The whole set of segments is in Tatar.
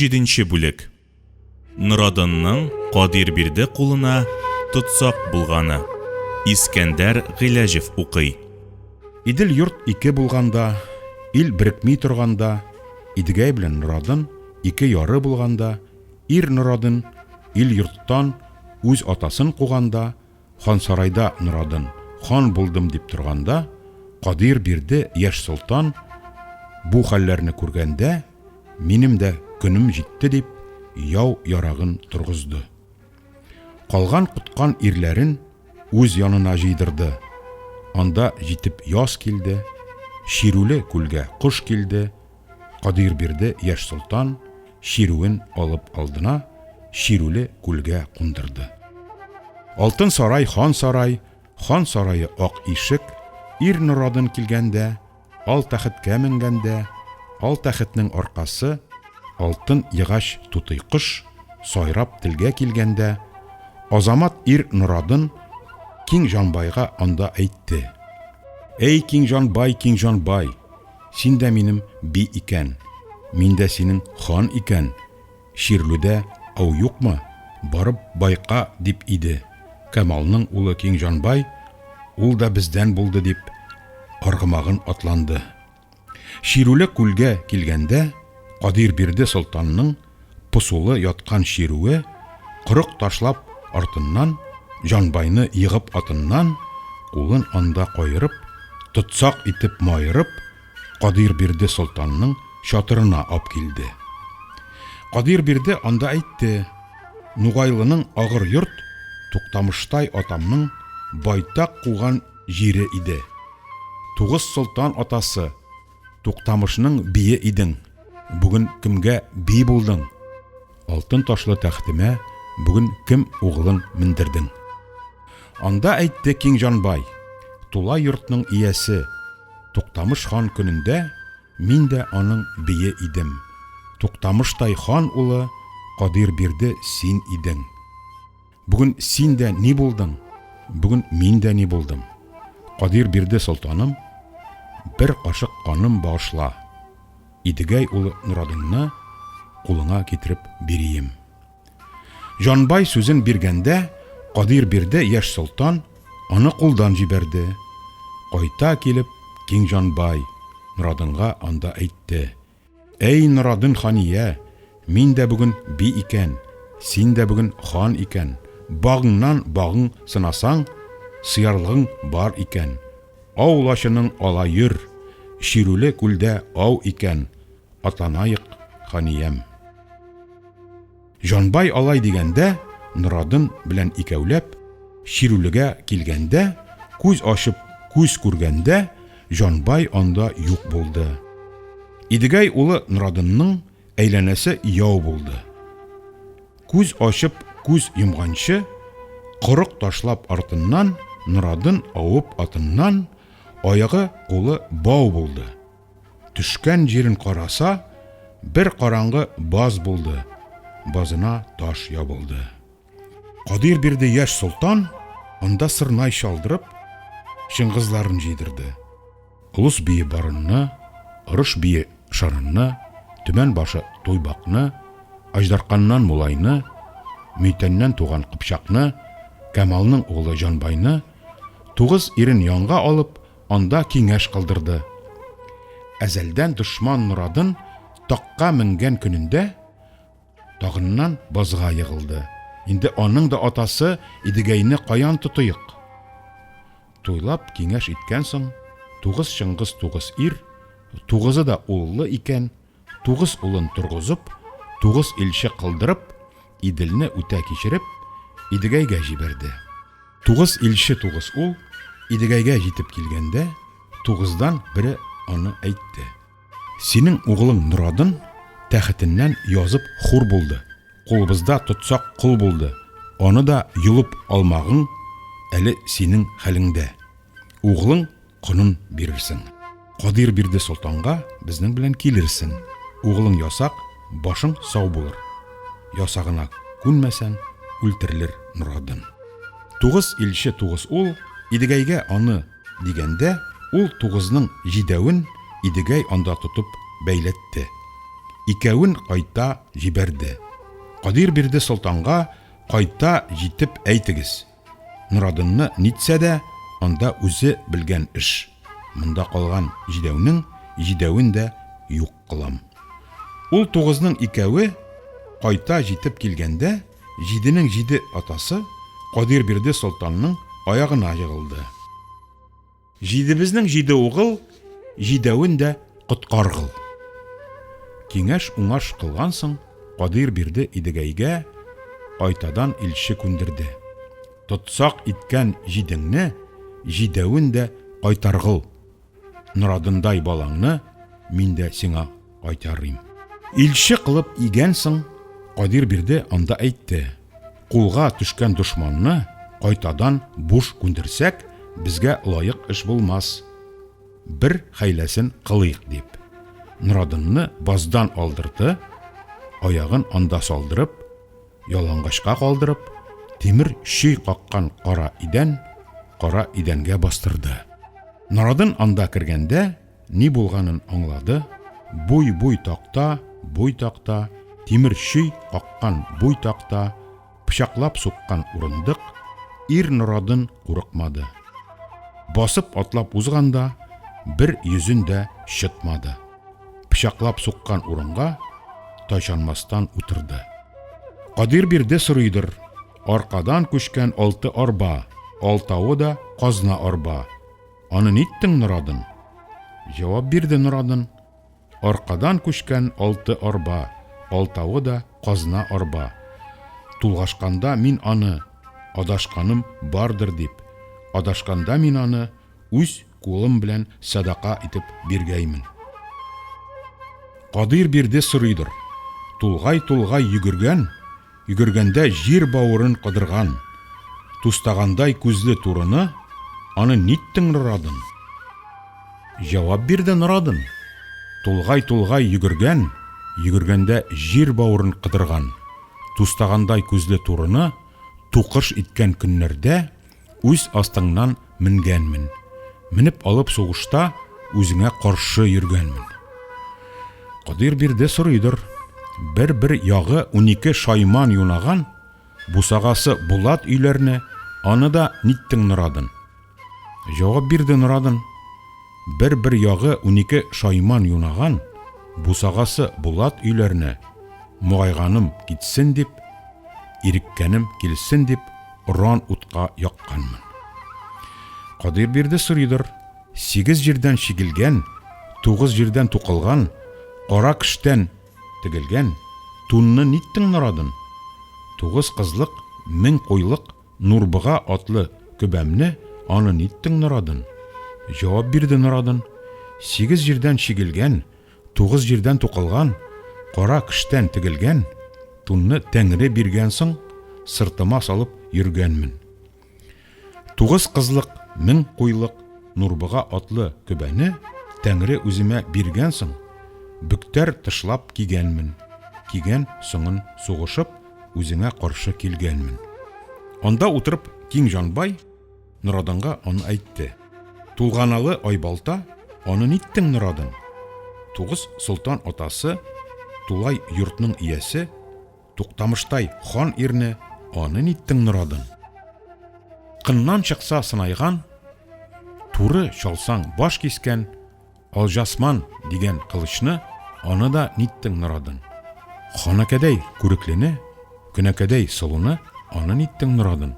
Унҗиденче бүлек. Норадынның Кадыйр Бирде кулына тотсак булганы. Искәндәр Гыйләҗев укый. Идел-йорт ике булганда, ил берекми торганда, Идегәй белән Норадын ике яры булганда, ир Норадын ил-йорттан үз атасын куганда, Хансарайда Норадын хан булдым дип торганда, Кадыйр Бирде яшь солтан бу хәлләрне күргәндә, минем дә көнем җитте дип, яу ярагын торгызды. Калган-коткан ирләрен үз янына җыйдырды. Анда җитеп яз килде, чирүле күлгә кош килде, Кадыйр Бирде яшь солтан чирүен алып алдына чирүле күлгә кундырды. Алтын сарай хан сарай, хан сарае ак ишек, ир Норадын килгәндә, ал тәхеткә менгәндә, ал тәхетнең аркасы, алтын егач тутый кош сайрап телгә килгәндә, азамат ир Норадын Киң Җанбайга анда әйтте, Әй, Киң Җанбай, Киң Җанбай! Син дә минем би икән, мин дә синең хан икән, Чирлүдә ау юкмы, барып байка, дип иде. Камалның улы Киңҗанбай, ул да бездән булды дип, аргымагын атланды. Чирүле күлгә килгәндә, Кадыйрбирде солтанның посулы яткан чирүе корык ташлап артыннан, Җанбайны егып атыннан, кулын анда каерып, тотсак итеп маерып, Кадыйрбирде солтанның чатырына апкилде. Кадыйрбирде анда әйтте, Нугайлының агыр йорт Туктамыштай атамның байтак куган җире иде. Тугыз солтан атасы Туктамышның бие идең, бүген кемгә би булдың? Алтын ташлы тәхетемә бүген кем углын мендердең? Анда әйтте Киң Җанбай, Тулай йортның иясе, Туктамыш хан көнендә мин дә аның бие идем. Туктамыштай хан улы Кадыйрбирде син идең. Бүген син дә ни булдың, бүген мин дә ни булдым? Кадыйрбирде солтаным, бер кашык каным багышла, Идегәй улы Норадынны кулыңа китереп бирием. Җанбай сүзен биргәндә, Кадыйрбирде яшь солтан аны кулдан җибәрде. Кайта килеп, Киң Җанбай Норадынга анда әйтте. Әй, Норадын хания, мин дә бүген би икән, син дә бүген хан икән, багыңнан багың сынасаң, сыярлыгың бар икән, ау лачының ала йөр, чирүле күлдә ау икән, атланаек, ханиям. Җанбай алай дигәндә, Норадын белән икәүләп Чирүлегә килгәндә, күз ачып күз күргәндә, Җанбай анда юк булды. Идегәй улы Норадынның әйләнәсе яу булды. Күз ачып күз йомганчы, корык ташлап артыннан, Норадын авып атыннан, аягы, кулы бау булды. Төшкән җирен караса, бер караңгы баз булды, базына таш ябылды. Кадыйр бирде яшь солтан, анда сырнай чалдырып, чыңгызларын җыйдырды. Олыс бие Барынны, Орыш бие Шаранны, Төмән башы Туйбакны, Аҗдарканнан Мулайны, Мөйтәннән туган Кыпчакны, Камалның углы Җанбайны, тугыз ирен янга алып, Анда киңәш кылдырды. Әзәлдән дошман Норадын такка менгән көнендә тагыннан базга егылды. Инде аның да атасы Идегәйне каян тотыйк? Туйлап киңәш иткән соң, тугыз Чыңгыз тугыз ир, тугызы да уллы икән, тугыз улын торгызып, тугыз илче кылдырып, Иделне үтә кичереп, Идегәйгә җибәрде. Тугыз илче тугыз ул Идегәйгә җитеп килгәндә, тугыздан бере аны әйтте. Синең углың Норадын тәхетеннән язып хур булды, кулыбызда тотсак кол булды, аны да йолып алмагың әле синең хәлеңдә. Углың Конын бирерсең. Кадыйр бирде солтанга, безнең белән килерсең. Углың ясак, башың сау булыр. Ясагына күнмәсәң, үлтерелер Норадын. Тугыз илче тугыз ул, Идегәйгә аны дигәндә, ул тугызның җидәвен Идегәй анда тотып бәйләтте. Икәвен кайта җибәрде. Кадыйр-Бирде солтанга кайта җитеп әйтегез. Норадынны нитсә дә, анда үзе белгән эш. Монда калган җидәүнең җидәвен дә юк кылам. Ул тугызның икәве кайта җитеп килгәндә, җиденең җиде атасы Кадыйр-Бирде солтанның аягына егылды. Җидебезнең җиде угыл, җидәвен дә коткаргыл. Киңәш-уңаш кылган соң, Кадыйр бирде Идегәйгә, кайтадан илче күндерде. Тотсак иткән җидеңне, җидәвен дә кайтаргыл. Норадындай балаңны мин дә сиңа кайтарыйм. Илче кылып игән соң, Кадыйр бирде анда әйтте. Кулга төшкән дошманны кайтадан буш күндерсәк, безгә лаек эш булмас. Бер хәйләсен кылыйк, дип. Норадынны баздан алдырды, аягын анда салдырып, ялангачка калдырып, тимер чөй каккан кара идән, кара идәнгә бастырды. Норадын анда кергәндә, Ни булганын аңлады, буй-буй такта, буй такта, тимер чөй каккан буй такта, пычаклап суккан урындык, ир Норадын курыкмады. Басып атлап узганда, бер йөзен дә чытмады. Пычаклап суккан урынга тайчанмастан утырды. Кадыйрбирде сорыйдыр, аркадан күчкән алты арба, алтавы да казна арба, Аны ниттең, Норадын? Җавап бирде Норадын. Аркадан күчкән алты арба, алтавы да казна арба. Тулгашканда мин аны, адашканым бардыр дип, адашканда мин аны үз кулым белән сәдака итеп биргәймен. Кадыйр бирде сорыйдыр. Тулгай-тулгай йөгергән, Йөгергәндә җир бавырын кыдырган, Тустагандай күзле турыны, Аны ниттең, Норадын? Җавап бирде Норадын. Тулгай-тулгай йөгергән, Йөгергәндә җир бавырын кыдырган, Тустагандай күзле турыны Тукыш иткән көннәрдә Үз астыңнан менгәнмен. Менеп алып сугышта үзеңә каршы йөргәнмен. Кадыйр бирде сорыйдыр. Бер-бер ягы 12 шайман юнаган, бусагасы булат өйләрне, аны да ниттең Норадын? Җавап бирде Норадын. Бер-бер ягы 12 шайман юнаган, бусагасы булат өйләрне, моңайганым китсен дип, иреккәнем килсен дип, оран утка якканмын. Кадыйр бирде сорыйдыр. Сигез җирдән чигелгән, тугыз җирдән тукылган, кара кештән тегелгән тунны ниттең, Норадын? Тугыз кызлык, 1000 куйлык Нурбыга атлы көбәмне, аны ниттең, Норадын? Җавап бирде Норадын. Сигез җирдән чигелгән, Тугыз җирдән тукылган, кара кештән тегелгән тунны Тәңре биргән соң, сыртыма салып йөргәнмен. Тугыз кызлык, 1000 куйлык Нурбыга атлы көбәне Тәңре үземә биргән соң, бөктәр тышлап кигәнмен. Кигән соңын сугышып, үзеңә каршы килгәнмен. Анда утырып Киң Җанбай Норадынга аны әйтте. Тулганалы Айбалта, аны ниттең, Норадын? Тугыз солтан атасы, тулай йортның иясе, Туктамыштай хан ирне, аны ниттең, Норадын? Кыннан чыкса сынайган, туры чалсаң баш кискән, Алҗасман дигән кылычны, аны да ниттең, Норадын? Ханәкәдәй күреклене, көнәкәдәй сылуны, аны ниттең, Норадын?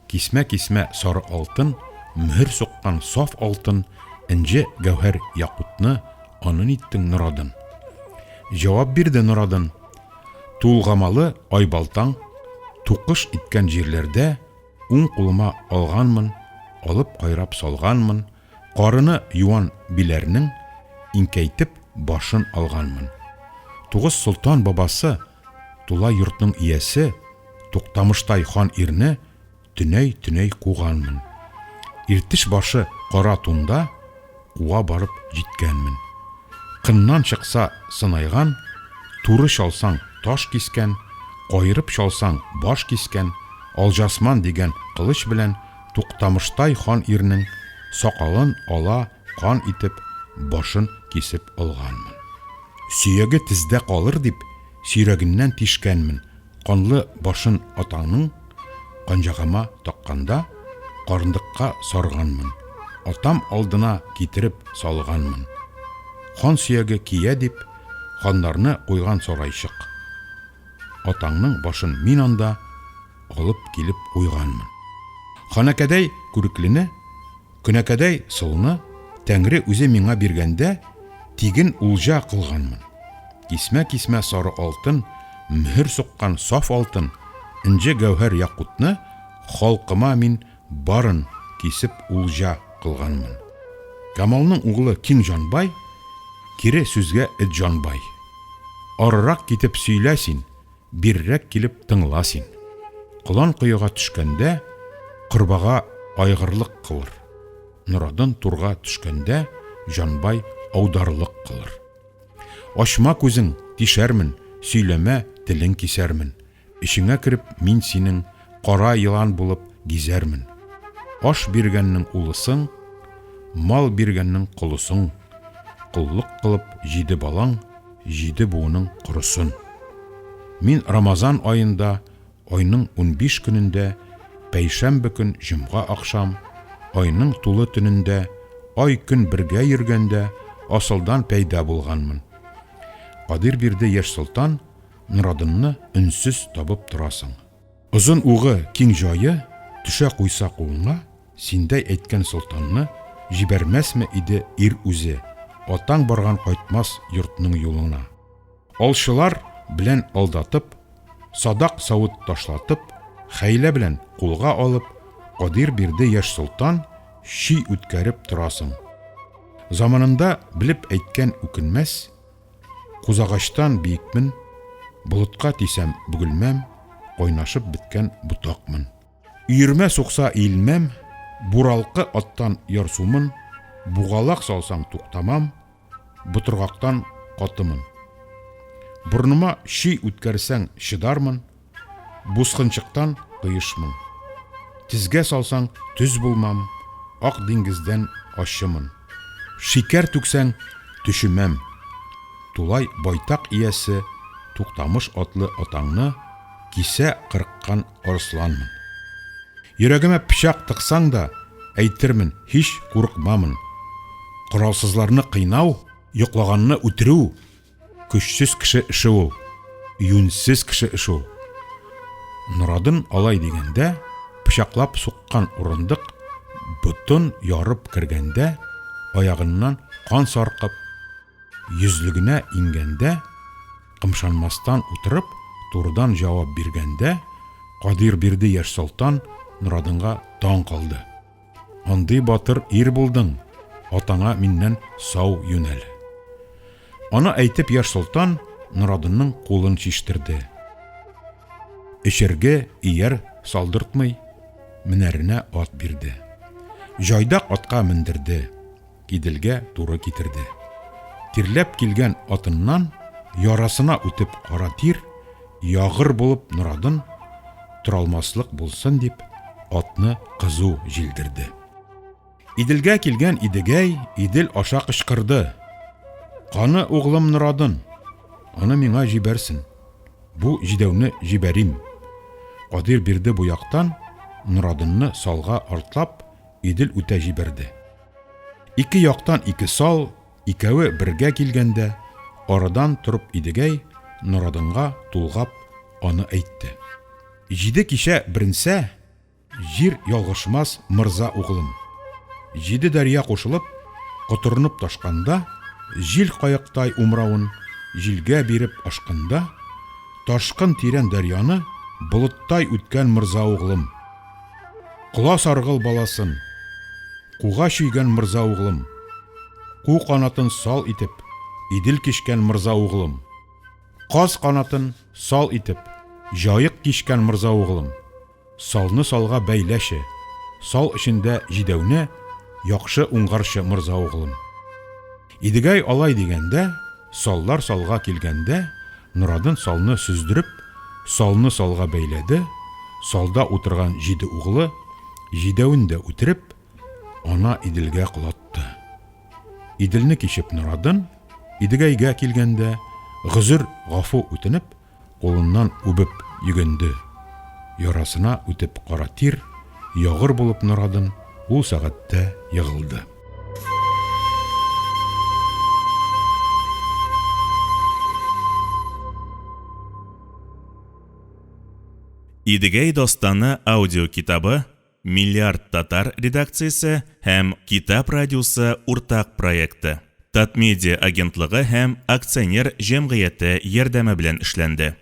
Кисмә-кисмә сары алтын, мөһер суккан саф алтын, энҗе, гәүһәр, якутны, аны ниттең, Норадын? Җавап бирде Норадын, Тулгамалы айбалтаң, тукыш иткән җирләрдә уң кулыма алганмын, алып кайрап салганмын, Карыны юан биләрнең Иңкәйтеп башын алганмын. Тугыз солтан бабасы, Тулай йортның иясе, Туктамыштай хан ирне Төнәй-төнәй куганмын. Иртеш башы кара тунда Куа барып җиткәнмен. Кыннан чыкса сынайган, Туры чалсаң таш кискән, Каерып чалсаң баш кискән, Алҗасман дигән кылыч белән Туктамыштай хан ирнең Сакалын ала кан итеп, Башын кисеп алганмын. Сөяге тездә калыр дип, сөйрәгеннән тишкәнмен, канлы башын атаңның канҗагама такканда, карындыкка сарганмын, атам алдына китереп салганмын. Хан сөяге кия дип, ханнарны куйган сарайчык. Атаңның башын мин анда алып килеп куйганмын. Ханәкәдәй күреклене, көнәкәдәй сылуны Тәңре үзе миңа биргәндә, тиген улҗа кылганмын. Кисмә-кисмә сары алтын, мөһер суккан саф алтын, энҗе-гәүһәр якутны халкыма мин барын кисеп улҗа кылганмын. Камалның углы Киң Җанбай, кире сүзгә Эт Җанбай. Арырак китеп сөйлә син, биррәк килеп тыңла син. Колан коега төшкәндә, корбага айгырлык кылыр. Норадын турга төшкәндә, Җанбай аударлык кылыр. Ачма күзең, тишәрмен, сөйләмә, телең кисәрмен. Эчеңә кереп, мин синең кара елан булып гизәрмен. Аш биргәннең улысың, мал биргәннең колысың. Коллык кылып җиде балаң, җиде буының корысын. Мин Рамазан аенда, айның 15 көнендә, пәйшәмбе көн җомга ахшам, айның тулы төнендә, ай-көн бергә йөргәндә, асылдан пәйда булганмын. Кадыйр бирде яшь солтан, Норадынны өнсез табып торасың. Озын угы, киң җае төшә куйса кулыңа, синдәй әйткән солтанны җибәрмәсме иде ир үзе, атаң барган кайтмас йортның юлына. Алчылар белән алдатып, садак савыт ташлатып, хәйлә белән кулга алып, Кадыйр бирде яшь солтан, чөй үткәреп торасың. Заманында белеп әйткән үкенмәс, Кузагачтан биекмен, болытка тисәм бөгелмәм, кайнашып беткән ботакмын. Өермә сукса иелмәм, буралкы аттан ярсумын, бугалак салсаң туктамам, ботыргактан катымын. Борыныма чөй үткәрсәң чыдармын, Бускынчыктан кыешмын. Тезгә салсаң, төз булмам, Ак диңгездән ачымын. Шикәр түксәң, төшемәм. Тулай байтак иясе Туктамыш атлы атаңны Кисә кырыккан арысланмын. Йөрәгемә пычак тыксаң да, Әйтермен, һич курыкмамын. Коралсызларны кыйнау, Йоклаганны үтерү, Көчсез кеше эше ул, юньсез кеше эше ул. Норадын алай дигәндә, пычаклап суккан урындык ботын ярып кергәндә, аягыннан кан саркып, йөзлегенә иңгәндә, кымшанмастан утырып, турыдан җавап биргәндә, Кадыйрбирде яшь солтан Норадынга таң калды. Андый батыр ир булдың, атаңа миннән сау юнәл. Аны әйтеп яшь солтан Норадынның кулын чиштерде. Эчерге ияр салдыртмый, менәренә ат бирде. Җайдак атка мендерде, Иделгә туры китерде. Тирләп килгән атыннан ярасына үтеп кара тир ягыр булып Норадын торалмаслык булсын дип, атны кызу җилдерде. Иделгә килгән Идегәй Идел аша кычкырды, Каны углым Норадын, аны миңа җибәрсен, бу җидәүне җибәрим. Кадыйр бирде бу яктан Норадынны салга артлап Идел үтә җибәрде. Ике яктан ике сал, икәве бергә килгәндә, арадан торып Идегәй Норадынга тулгап аны әйтте. Җиде кичә беренсә, Җир ялгышмас, мырза углым. Җиде дәрья кушылып, котырынып ташканда, җил каектай умравын җилгә биреп ашканда, ташкын тирән дәрьяны болыттай үткән мырза углым. Кола саргыл баласын куга чөйгән мырза углым. Ку канатын сал итеп, Идел кичкән мырза углым. Каз канатын сал итеп, Җаек кичкән мырза углым. Салны салга бәйләче, сал эчендә җидәүне яхшы уңгарчы, морза углым. Идегәй алай дигәндә, саллар салга килгәндә, Норадын салны сөздереп, салны салга бәйләде, салда утырган җиде углы, җидәвен дә үтереп, ана Иделгә колатты. Иделне кичеп Норадын, Идегәйгә килгәндә, гозер гафу үтенеп, кулыннан үбеп йөгенде. Ярасына үтеп кара тир, ягыр булып Норадын ул сәгатьтә егылды. Идегәй дастаны аудиокитабы Миллиард татар редакциясе һәм Китап радиосы уртак проекты, Татмедиа агентлыгы һәм акционер җәмгыяте ярдәме белән эшләнде.